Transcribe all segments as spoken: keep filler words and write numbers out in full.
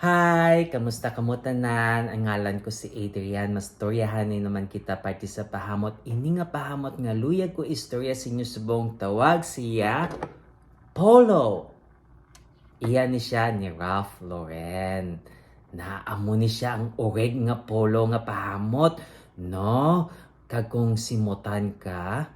Hi! Kamusta kamo tanan? Ang ngalan ko si Adrian. Mastoryahan ni naman kita parte sa pahamot. Ini nga pahamot nga luyag ko istorya sa inyo subong tawag siya Polo. Iya ni siya ni Ralph Lauren. Na amo ni siya ang urig nga polo nga pahamot, no? Kag kung simutan ka,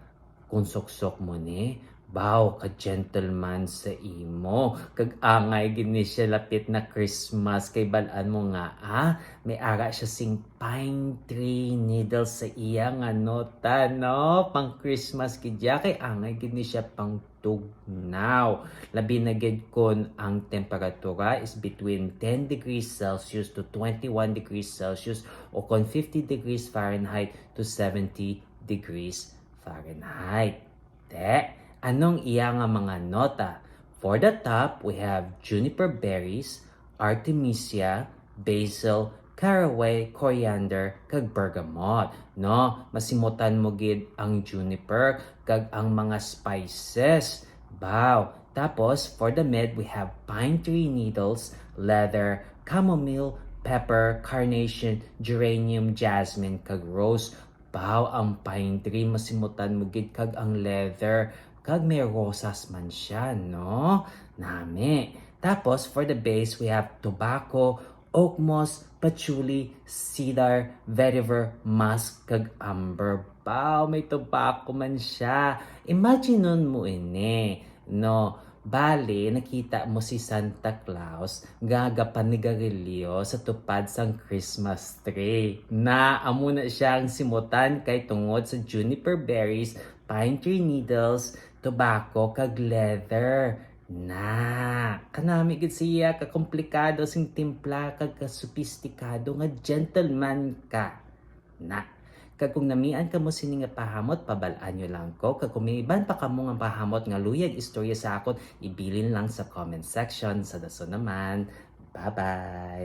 kung suksok mo ni, baw ka gentleman sa imo. Kag angay gid ni siya lapit na Christmas kay bal-an mo nga ah, may ara siya sing pine tree needle sa iya nga nota, no? Pang Christmas gid ya kay angay gid ni siya pang tugnaw. Labi na gid kon ang temperatura is between ten degrees Celsius to twenty-one degrees Celsius o kon fifty degrees Fahrenheit to seventy degrees Fahrenheit. Te, anong iya nga mga nota? For the top, we have juniper berries, artemisia, basil, caraway, coriander, kag bergamot. No, masimutan mo gid ang juniper kag ang mga spices. Baw. Tapos, for the mid, we have pine tree needles, leather, chamomile, pepper, carnation, geranium, jasmine, kag rose. Baw, ang pine tree, masimutan mo gid kag ang leather, kag may rosas man siya, no? Nami. Tapos, for the base, we have tobacco, oak moss, patchouli, cedar, vetiver, musk, kag amber. Baw, may tobacco man siya. Imagine mo ini, no? Bali, nakita mo si Santa Claus nga gapanigarilyo sa tupad sang Christmas tree. Na, amo na siya ang simutan kay tungod sa juniper berries, pine tree needles, tobacco, kag leather. Na, kanami gid siya kakomplikado sing timpla kag kasopistikado nga gentleman ka. Na, kag kung namian kamo sini nga pahamot, pabal-an nyo lang ko. Kag kung may iban pa kamo nga pahamot nga luyag istorya sa akon, ibilin lang sa comment section. Sa dason naman, bye-bye!